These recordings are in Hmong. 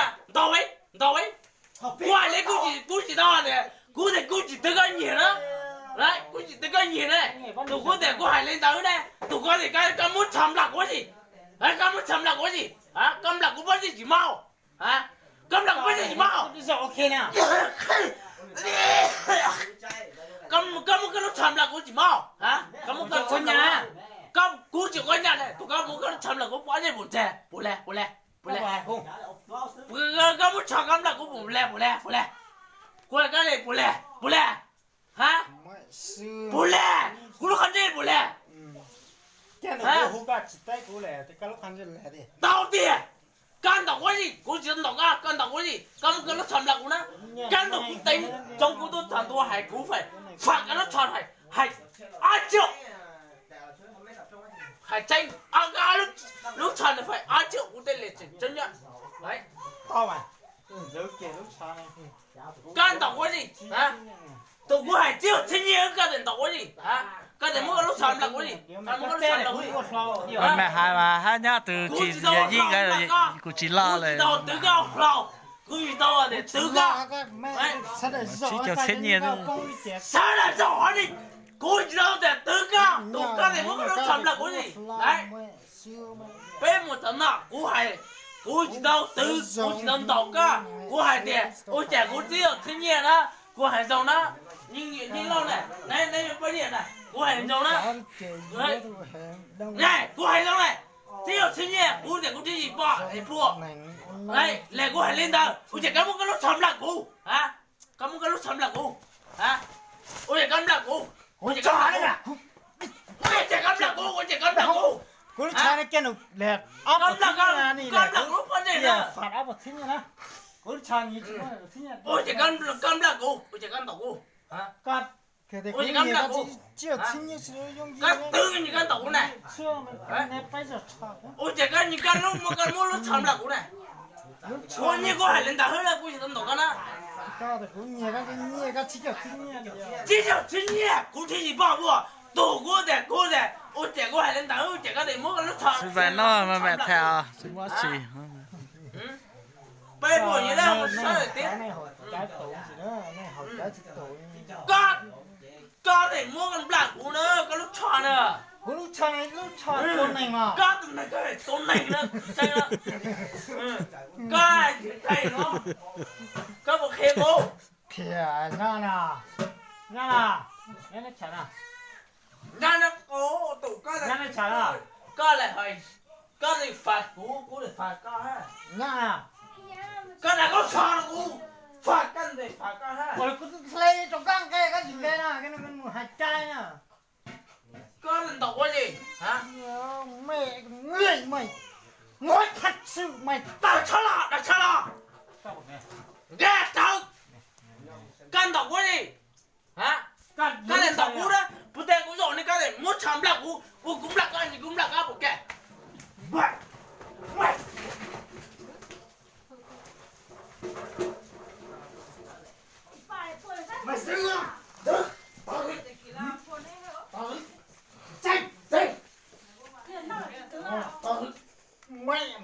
mas ntaus, ntaus. Kuv hais li kuv tsis, kuv tsis tau tias, kuv tias kuv tsis twv koj nyiag na. Kuv tsis twv koj nyiag na. Tus kuv tias kuv hais li ntawd ne, tus kuv tias koj muab tsho nplaj kuv ua si. Koj muab tsho nplaj kuv ua si. Koj nplaj kuv pob zeb tsis mob. Koj nplaj kuv pob zeb tsis mob. Koj muab koj lub tsho nplaj kuv tsis mob. Koj muab koj lub tsho nplaj kuv, koj, kuv tsis quav nyav ne, tus koj muab koj lub tsho nplaj kuv pob zeb puas ntseg, puas le, puas le, puas le? Koj muab tsho koj nplaj kuv puas le, puas le, puas le? Kuv hais koj li puas le, puas le? Ha? Puas le? Kuv lub qhov ntsej puas le? Tau tiag. Koj ntaus kuv ua si, kuv tsis ntaus koj, koj ntaus kuv ua si, koj muab koj lub tsho nplaj kuv na. Koj ntaus kuv teev, tsoo kuv tuaj txog ntua hais kuv fam, fam koj lub tsho hais, hais ob tsi, hais tseeb, lub tsho nws fam ob tsi kuv tej li tseem tseeb nyob. Koj ntaus kuv ua si, tus kuv hais tsis yog txhiab nyiaj koj tias ntaus kuv ua si, koj tias muab koj lub tsho nplaj kuv ua si, koj muab koj lub tsho nplaj kuv ua si. Mas hais mas hab nyob tus tsis yog yij, kuv tsis loj lawm. Kuv tsis tau twv koj hlau, kuv tsis tau tias twv koj. Tsis caum txhiab nyiaj. Sawv daws zaum hov ni, kuv tsis tau tias twv koj, tus koj tias muab koj lub tsho nplaj kuv ua si. Peb mus tom no kuv hais, kuv tsis tau twv, kuv tsis tau ntaus koj, kuv hais tias ua cas kuv tsis yog txhiab nyiaj na, kuv hais zoo na, yeej lauj na, neb yuav poj niam na, kuv hais zoo na. Ne, kuv hais zoo na, tsis yog txhiab nyiaj, kuv tias kuv tsis yim poj es pluag. Le kuv hais li ntawd, ua cas koj muab koj lub tsho nplaj kuv? Koj muab koj lub tsho nplaj kuv? Ua cas koj nplaj kuv? Ua cas koj nplaj kuv? Ua cas koj nplaj kuv? Koj nplaj kuv lub pob ntseg na. Ua cas koj nplaj kuv? Ua cas koj ntaus kuv? Ua cas koj nplaj kuv? Koj twv ni koj ntaus kuv na. Ua cas koj ni koj lub muab koj muab lub tsho nplaj kuv na. Kuv nyiaj kuv hais li ntawd xwb na, kuv tsis tau ntaus koj na. Tsis yog txhiab nyiaj, kuv tsis yim poj pluag, tus kuv tias kuv tias ua cas kuv hais li ntawd, ua cas koj tias muab koj lub tsho. Xav no mas mam tham, tsis muaj tsi. Peb puas yog sawv daws tias koj, koj tias muab koj nplaj kuv na, koj lub tsho na. Koj tus neeg, koj tus neeg na, koj puas qhia kuv? Nyab na, koj tus koj, koj lawm hais, koj li fam kuv, kuv li fam koj. Koj na koj tsho rau kuv, fam koj li fam koj. Kuv hle rau koj nqe koj tsis nqe na, mus hais cai na. Koj ntaus kuv li, tshaj los, tshaj los, nqe tawv, koj ntaus kuv li. Koj li ntaus kuv na, puas tias kuv zaum ne koj li muab tsho nplaj kuv, ua kuv nplaj koj, kuv nplaj koj puas ke?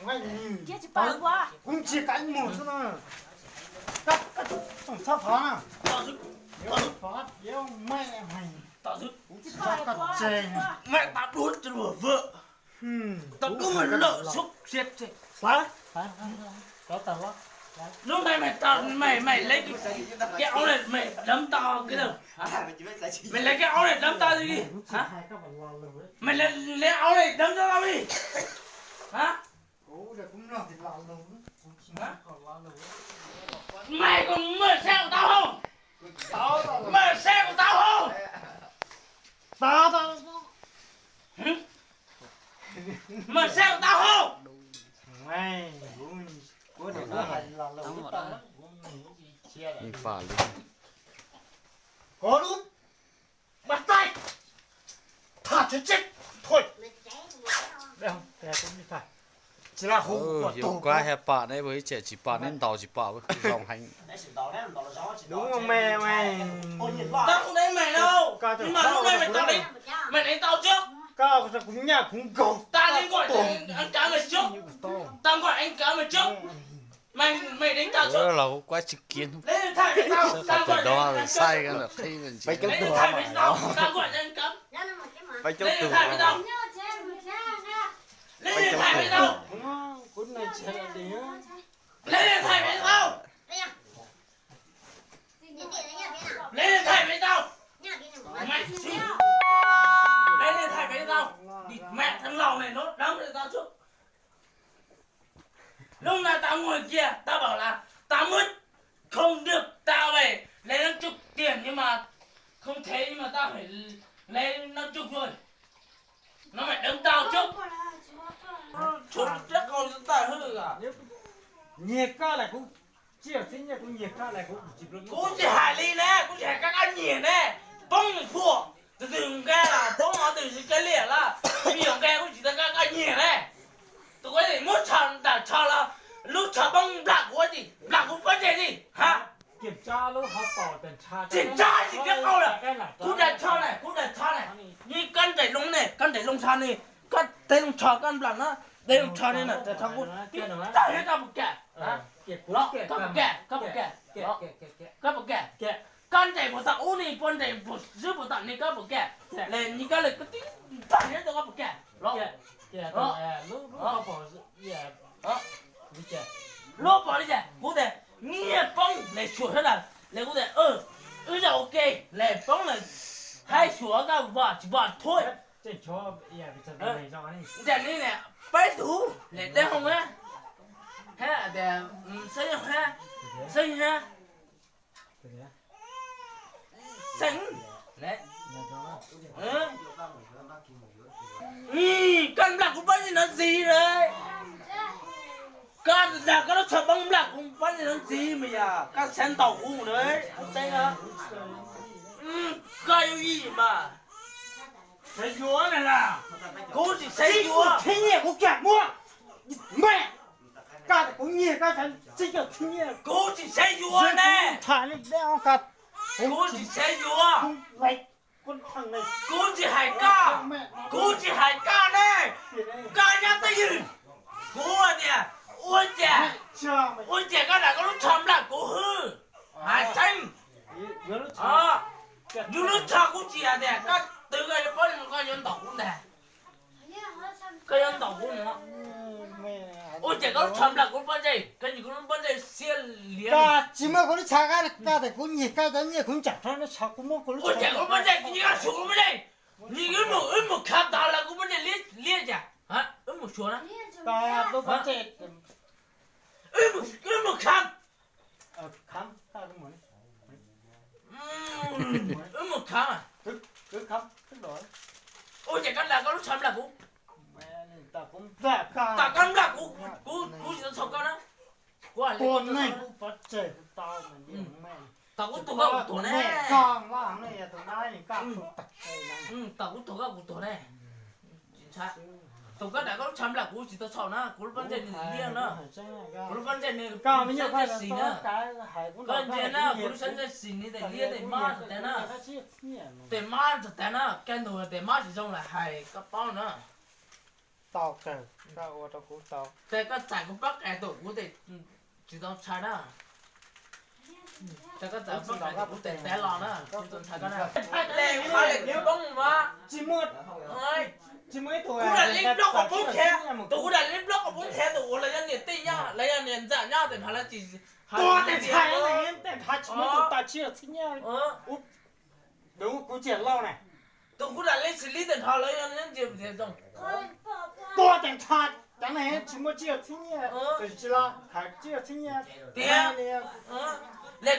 Kuv tsis kav mus xwb na. Koj tsoom txhob thov na. Thov, thov, thov, me, kuv tsis thov koj tseg. Mẹ tao đuối cho lùa vợ. Tao đuối mà lợ xúc xếp xếp. Lub ntawd mày tao, mày, mày lấy cái, cái áo này mày đấm tao cái đâu? Hả? Mày lấy cái áo này đấm tao đi. Hả? Mày lấy, lấy áo này đấm tao đi. Hả? Hả? Mày còn mở xe của tao không? Mở xe của tao không? Hử? Mở xe của tao không? Ib pam li. Có đúng. Bắt tay. Thả cho chết. Thôi. Đây không? Đây không? Thả. Chỉ là hù của Yuav tôi. Kuab hais pam ne, ib tsam tsis pam ne, ntaus tsis pam, zoo heev. Đúng rồi, mày, mày. Tao không đánh mày đâu. Nhưng mà lúc này mày tao đánh, mày đánh tao trước. Koj kuv nyaj kuv nkaus. Tao đi gọi anh, anh cả mày trước. Tao gọi anh cả mày trước. Mày, mày đánh tao trước. Los kuv kuab tsis kiv. Lấy điện thoại về tao, tao gọi anh, anh cấm. Lấy điện thoại về tao, tao gọi anh cấm. Lấy điện thoại về tao. Lấy điện thoại về tao. Lấy điện thoại về tao. Lấy điện thoại về tao. Mày, lấy điện thoại về tao. Đi mẹ thằng Lòng này nó đấm cho tao trước. Lúc nào tao ngồi kia, tao bảo là tao mất, không được, tao phải lấy nó chục tiền nhưng mà không thế nhưng mà tao phải lấy nó chục thôi. Nó phải đấm tao trước. Trốn chắc con tao hư à. Nyiag koj lawm kuv tsis yog txiv nyiag, kuv nyiag koj lawm kuv tsis. Kuv tsis hais li ne, kuv tsis hais koj, koj nyiag ne. Poob phuam, tus twg nqa los poob, tus twg koj liam los, me nyuam nqa kuv tsis tau koj, koj nyiag ne. Tus kuv muab tsho nram tsho los, lub tsho poob nplam kuv ua tsi, nplam kuv pob ntseg li, ha? Kiểm tra tsis koj qau lawm, kuv daim tsho ne, kuv daim tsho ne. Ni koj nraim loo ne, koj nraim loo tsho ne, koj teb loo tsho koj nplam na, teb loo tsho ne na, tsho kuv tib tag li koj puas kam? Koj puas kam? Koj puas kam? Koj puas kam? Koj nraim puas tom ub ni, puas nraim puas swb puas tom ni, koj puas kam? Le ni koj le koj tib tag li koj puas kam? Lub pom li cas? Kuv tias nyiag poob le suam sawv daws le, kuv tias wb zaj ua ke le poob le, haib suav koj vam tsis vam thuj. Ntawm ni ne, peb tug le deb hoo na, hab tias xeeb hab, xeeb hab, xeeb. Koj nplam kuv pob ntseg no ntxiv lawm. Koj dag koj lub tsho poob nplam kuv pob ntseg no ntxiv mas yog koj xav ntaus kuv na, kuv teb na. Koj yuav yim mas. Kuv tsis xav yuav. Kuv tsis xav yuav ne. Kuv tsis xav yuav. Kuv tsis hais koj, kuv tsis hais koj ne. Koj nyob twj ywm. Kuv tias ua cas, ua cas koj lam koj lub tsho nplam kuv hwb? Hais tseeb. Yus lub tsho kuv tsis hais tias koj twv koj yuav pob ntseg, koj yuav ntaus kuv ntag. Koj yuav ntaus kuv no. Ua cas koj lub tsho nplam kuv lub pob ntseg, koj nyiag kuv lub pob ntseg xiab liav. Koj tsis muab kuv lub tsho, koj tias kuv nyiag koj cov nyiaj kuv ntsam rau lub tsho, kuv muab kuv lub. Ua cas kuv lub pob ntseg, koj nyiag kuv lub pob ntseg, nyiag wb mus, wb mus khav tod los kuv pob ntseg liab, liab cas? Wb mus suav na. Wb mus khav. Wb mus khav mas. Ua cas koj nplam koj lub tsho nplam kuv? Tom koj nplam kuv, kuv, kuv tsis tau txhaum koj na. Kuv hais li, tom kuv tuag koj kuv tuag ne. Tom kuv tuag koj kuv tuag ne. Thaum koj nplam koj lub tsho nplam kuv tsis tau txhaum na, kuv lub pob ntseg nws liab na. Kuv lub pob ntseg nws, koj ntsia na, kuv lub pob ntseg xis nws tes liab tes mab txog tas na. Tes mab txog tas na, koj nug tes mab tsis zoo lawm hais koj paub na. Tau kawg, koj ua rau kuv tau. Ces koj txais kuv pob qa tus kuv tes tsis tau ntshai na. Ces koj txais pob qa tus kuv tes tav los na, kuv tsis tau ntshai koj na. Tsis muaj, tsis muaj ib tug kuv dam li plaub qhov poob thiab, tus kuv dam li plaub qhov poob thiab tus uas lawv yog niam tij nyob, lawv yog niam ntxawm nyob tes nrho lawv tsis, tua tes ntshai, tes ntshai tsis muaj tus tau tsis yog txhiab nyiaj. Dub kuv tsis yog lauj na. Tus kuv dam li xis lib tes nrho lawv yog nyob ntsia zoo. Tua tes ntshai, cov neeg tsis muaj tsis yog txhiab nyiaj, tus tsis los hais tsis yog txhiab nyiaj. Tiag li.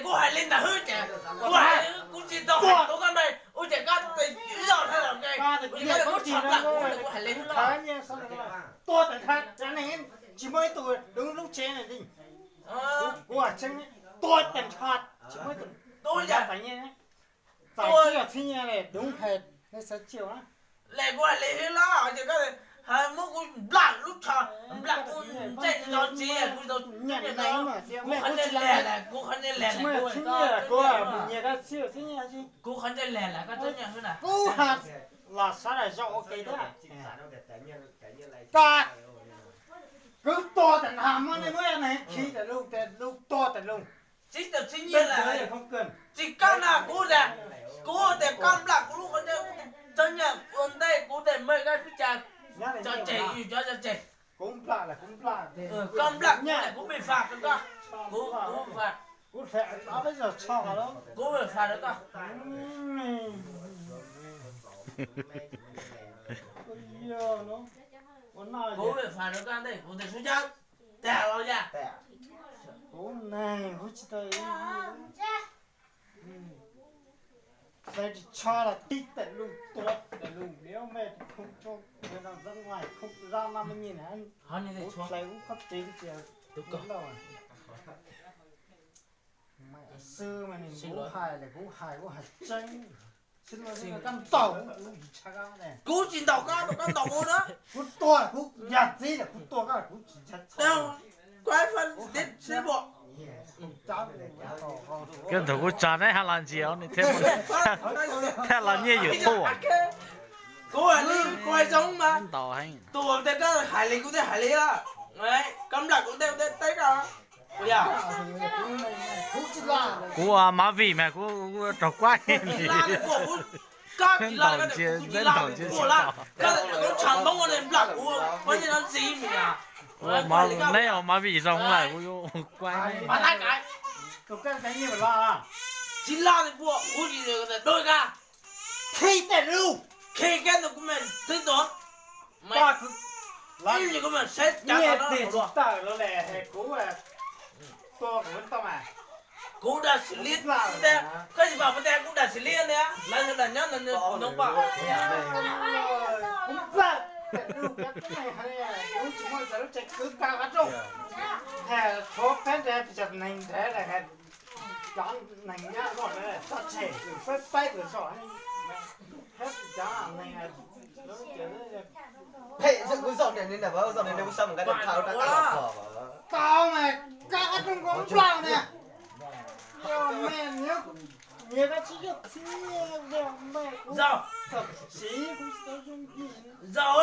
Kuv hais li ntawd xwb ces kuv hais, kuv tsis tau hais tua koj ntag, ua cas koj tes ib zaug dhau los ke, ua cas koj tes kub tshov plam kuv, kuv hais li xwb los. Tua tes ntshai, cov neeg tsis muaj ib tug dub lub tsev na li. Kuv hais tseeb, tua tes ntshai, tsis muaj ib tug dub tsev na. Txais tsis yog txhiab nyiaj li, dub hais, nej xav tsis yog na. Lawv kuv hais li xwb los, ces koj hais muab kuv nplam lub tsho, nplam kuv ntsej tsis tau txiv, kuv tsis tau nyiaj na, kuv qhov ntsej leg lawm, kuv qhov ntsej leg lawm, kuv mus nyiag koj txhiab txhiab nyiaj, kuv qhov ntsej leg lawm koj txhob nyiag xwb na. Kuv hais los sawv daws zoo ua ke thiab. Koj, kuv tua tes ntshai, muab nej muab nej khi tes lug, tes lug tua tes lug. Tsis tau txhiab nyiaj lawm, tsis koj na, kuv tias, kuv tias koj nplam kuv lub qhov ntsej, txhob nyiag ua ntej, kuv tias me koj pib cas, tso tseg, yus cov tso tseg. Kuv nplam lawm, kuv nplam, koj nplam kuv lawm, kuv pib faj rau koj, kuv, kuv faj, kuv pib faj rau koj. Kuv pib faj rau koj ntej, kuv tes sub cawv, tas los yam. Kuv neeg kuv tsis tau, hlais tsis tsho los tib tes lug tua tes lug, liab me khoob tso, khoob zab nab me nyiaj na, kuv hlais kuv khob tes kuv tsis lauj. Xwb mas nws kuv hais lawm, kuv hais kuv hais tseeb. Koj ntaus kuv, kuv tsis ntaus koj, koj ntaus kuv na. Kuv tua kuv yog txiv lawm, kuv tua koj kuv tsis ntshai txog. Koj ntawm kuv tso neb ha los ntsia nws thiaj, thiaj los nyiaj YouTube. Kuv hais li, kuv hais zoo mas, ntaus heev. Tus tias koj hais li kuv thiaj hais li, koj nplam kuv ntej kuv thiaj teb koj. Kuv ua Mav Vim mas kuv raug kuab. Koj tsis los, koj tias kuv tsis los, kuv tsis los, koj tias kuv tshav Hmoob ua nplam kuv, kuv tsis txhob ntxiv. Neb ua Mav Vim zoo lawm kuv yuav ua kuab. Tsis los, kuv tsis, khi tej lus, khi koj ntawd kuv me xwb tuag. Kuv me saib cas tawm los lawm kuv tua kuv tau mas. Kuv dag xws li, koj tsis pom kuv tias kuv dag xws li tias lawv sawv daws nyob ntawd kuv nyob pom. Kuv nplawg, kuv tsis muaj lub tsev kwv kaw qab rooj, tshuav peb nrad pes tsawg neeg nrad lawm, cov neeg nyob zoj tso tseg, peb peb lawm zoj, peb cov neeg Phem xwb kuv zaum nrad, nws nrad, zaum nrad kuv xav mus nqa nws thaum rov qab los txog. Tau mas, koj qab rooj koj nplawg na. Yog me nyias, nyias koj tsis yog txhiab nyiaj, yog me kuv txawm siv kuv tsis tau yooj yim.